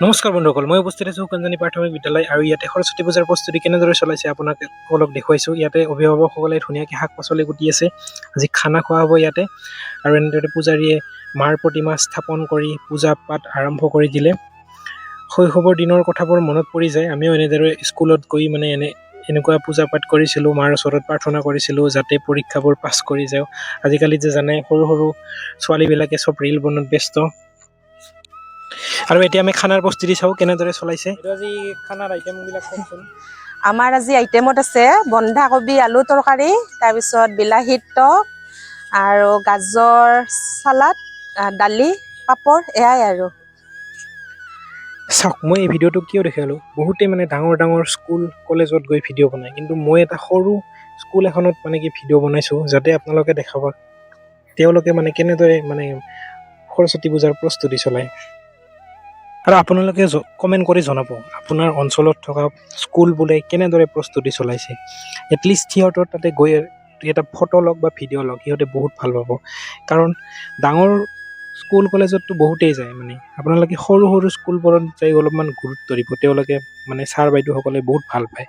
নমস্কাৰ বন্ধুসকল, মই উপস্থিত আছোঁ শুকানজানী প্ৰাথমিক বিদ্যালয় আৰু ইয়াতে সৰস্বতী পূজাৰ প্ৰস্তুতি কেনেদৰে চলাইছে আপোনালোকক দেখুৱাইছোঁ। ইয়াতে অভিভাৱকসকলে ধুনীয়াকৈ শাক পাচলি কুটি আছে। আজি খানা খোৱা হ'ব ইয়াতে। আৰু এনেদৰে পূজাৰীয়ে মাৰ প্ৰতিমা স্থাপন কৰি পূজা পাঠ আৰম্ভ কৰি দিলে। শৈশৱৰ দিনৰ কথাবোৰ মনত পৰি যায়। আমিও এনেদৰে স্কুলত গৈ মানে এনেকুৱা পূজা পাঠ কৰিছিলোঁ, মাৰ ওচৰত প্ৰাৰ্থনা কৰিছিলোঁ যাতে পৰীক্ষাবোৰ পাছ কৰি যাওঁ। আজিকালি যে জানে, সৰু সৰু ছোৱালীবিলাকে চব ৰিল বনোৱাত ব্যস্ত। আৰু এতিয়া আমি খানাৰ প্ৰস্তুতি চাওঁ কেনেদৰে চলাইছে। এইটো আজি খানাৰ আইটেমবিলাক কওকচোন। আমাৰ আজি আইটেমত আছে বন্ধাকবি আলু তৰকাৰী, তাৰপিছত বিলাহীৰ টক আৰু গাজৰ চালাড, দালি, পাপৰ, এয়াই আৰু। চাওক, মই এই ভিডিঅ'টো কিয় দেখালোঁ? বহুতে মানে ডাঙৰ ডাঙৰ স্কুল কলেজত গৈ ভিডিঅ' বনায়, কিন্তু মই এটা সৰু স্কুল এখনত মানে কি ভিডিঅ' বনাইছোঁ যাতে আপোনালোকে দেখাব তেওঁলোকে মানে কেনেদৰে মানে সৰস্বতী পূজাৰ প্ৰস্তুতি চলায়। আৰু আপোনালোকে কমেণ্ট কৰি জনাব আপোনাৰ অঞ্চলত থকা স্কুলবোৰে কেনেদৰে প্ৰস্তুতি চলাইছে। এটলিষ্ট সিহঁতৰ তাতে গৈ এটা ফটো লওক বা ভিডিঅ' লওক, সিহঁতে বহুত ভাল পাব। কাৰণ ডাঙৰ স্কুল কলেজততো বহুতেই যায়, মানে আপোনালোকে সৰু সৰু স্কুলবোৰত যাই অলপমান গুৰুত্ব দিব। তেওঁলোকে মানে ছাৰ বাইদেউসকলে বহুত ভাল পায়।